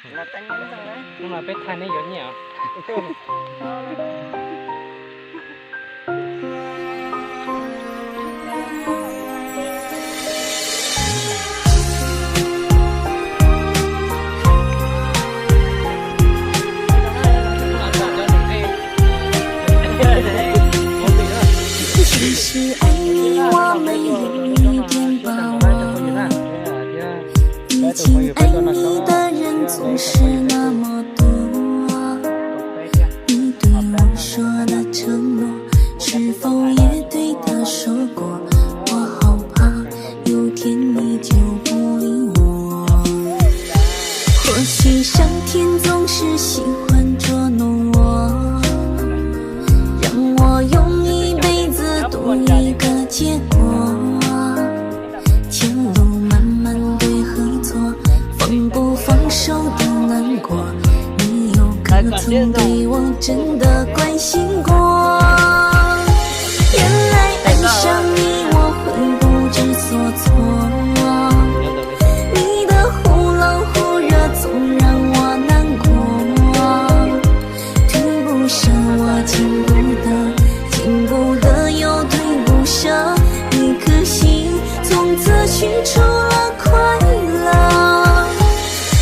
Hnub no peb thaij neb yuav nyiaj os. 其实爱你，我没有一点把握。 毕竟爱你的人总是那么多，你对我说的承诺，是否也对他说过？我好怕有天你就不理我。或许上天总是喜欢捉弄我，让我用一辈子赌一个结果。 前路漫漫对和错，放不放手都难过。你又可曾对我真的关心过？原来爱上你，我会不知所措。你的忽冷忽热总让我难过。 追不上我，进不得，进不得又追不上。一颗心从此失去了快乐。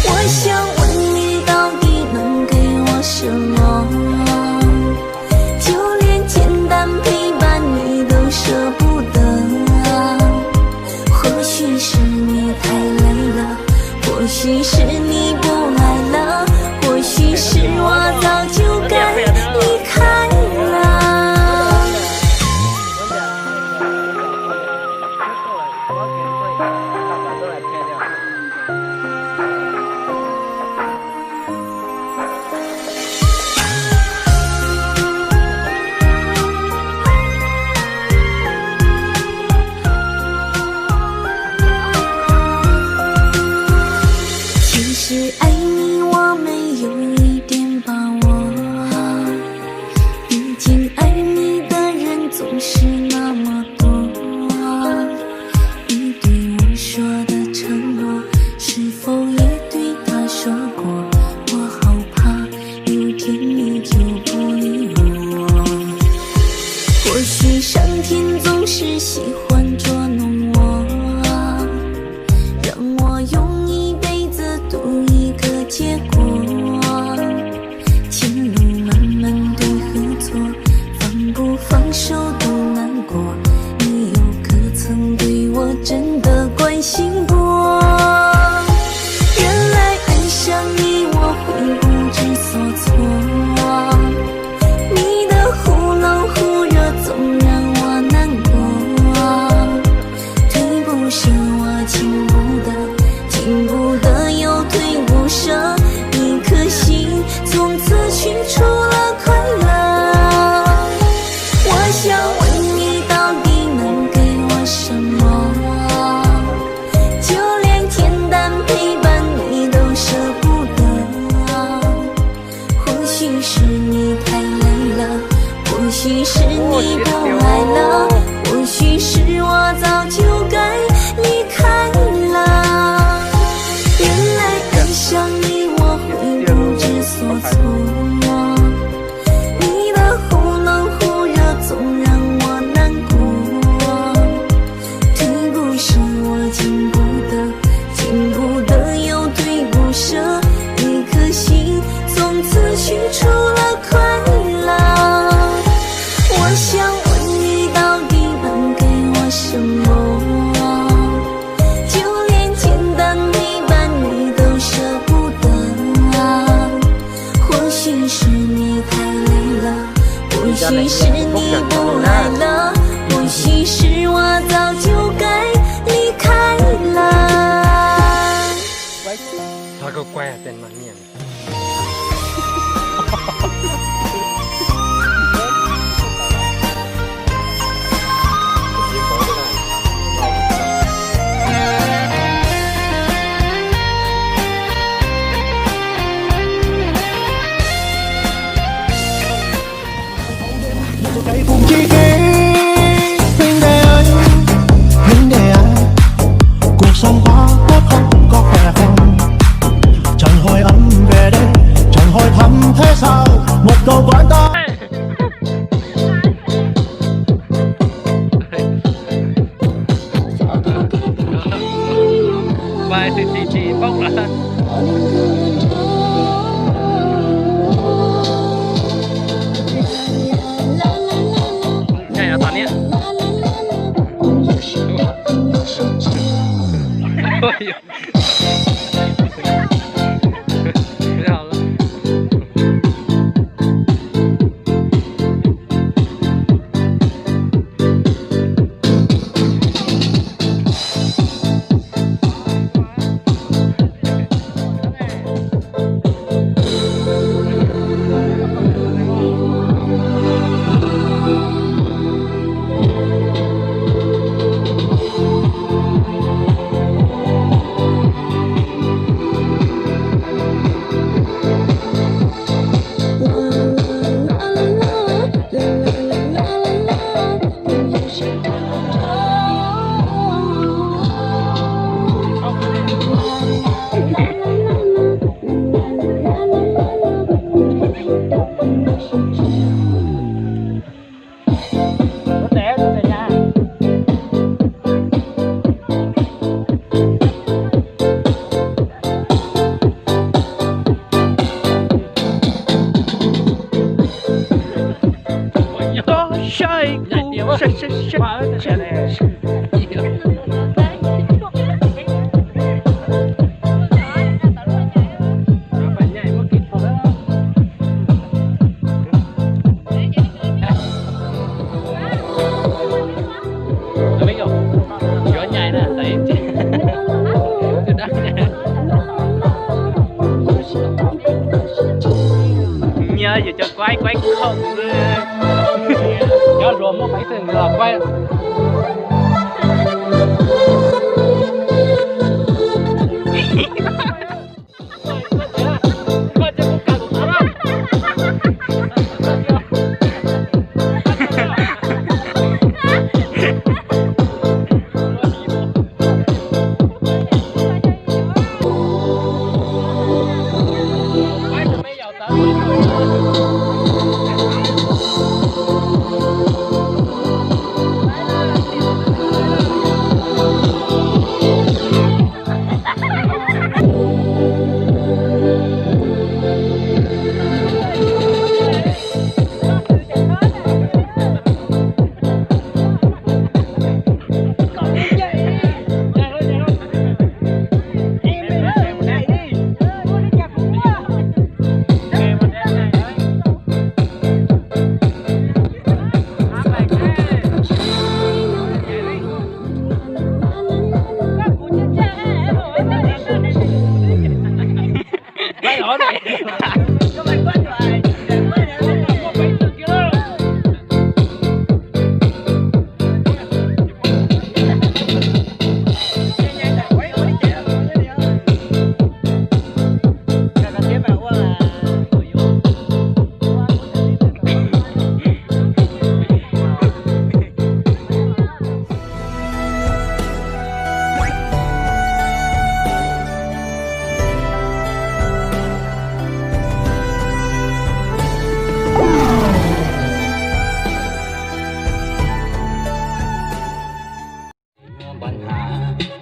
我想问你，到底能给我什么？就连简单陪伴你都舍不得。或许是你太累了， 或许是你不爱了，或许是我早就该离开了。 其实爱你，我没有一点把握。毕竟爱你的人总是那么多。你对我说的承诺，是否也对他说过？我好怕有天你就不理我。或许上天总是喜欢捉弄我， 让我用一辈子赌一个结果。前路漫漫对和错，放不放手都难过。你又可曾对我真的关心过？原来爱上你，我会不知所措。你的忽冷忽热总让我难过。 追不上我，进不得，进不得又追不上。一颗心从此失去了快乐。我想问你，到底能给我什么？就连简单陪伴你都舍不得。 或许是你太累了，或许是你不爱了，或许是我早就该离开了。原来爱上你，我会不知所措。你的忽冷忽热总让我难过。 追不上我，进不得，进不得又追不上。一颗心从此失去了快乐。我想问你，到底能给我什么？就连简单陪伴你都舍不得啊。 或许是你太累了，或许是你不爱了，或许是我早就该离开了。 Txhob koj kuaj tej no niam. Tus kais kuv ntsib kev, Hmoob Dej, Hmoob Dej, Hmoob Dej, cuộc sống quá tốt không có khỏe không, chẳng hỏi anh Nyias yus cov kuaib kuaib khoom xwb. Nyob zoo muaj peev xwm los kuaib.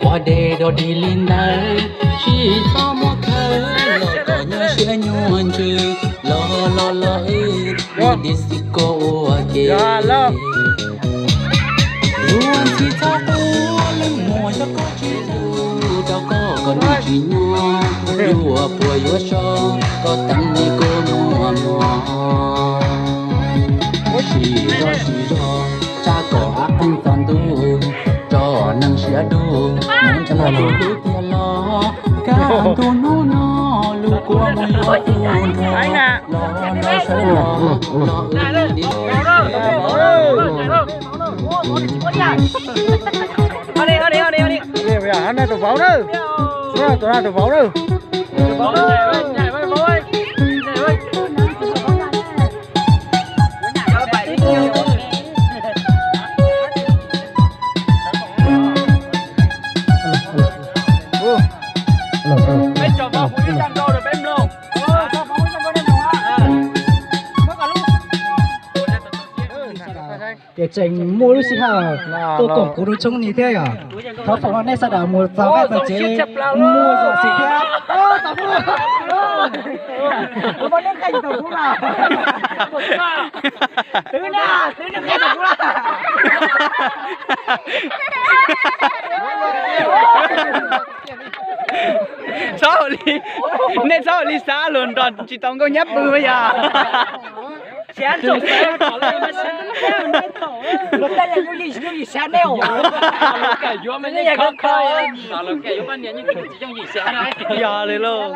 Ua dej dog dig li ntawd, tsis txhob muab khawb los kom nyuaj siab nyuaj ntsws, los los los ib dim xij koj ua ke. Yuav ntxhi txhob quaj, leej muam yog koj tsis yug, rau koj kom nws tsis nyob, yuav puas yuav so, koj teev li koj muaj mog. Sim zog sim zog, tsam kom av qeeg txog ntuj, tso neeg siab dub, neeg ntshav dub tiag los, kaj ntug hnub no, lub kua muag yuav tu nrho, los los sawv los, los wb li. Tus vauv na, tus na tus vauv na. Peb tso vauv kuv ib zaj nkauj rau peb mloog. Ces tseem muaj lub sij hawm tuaj koom kuv rau Tshoob Nis thiab yom. Thov foom rau nej sawv daws mus txog vaj txog tsev muaj zam txim thiab. Twb na, twb na, twb na. Txhob ua li, nej txhob ua li xav luag nrog tsis tau nkauj nyab pw yom. Yog li lauj.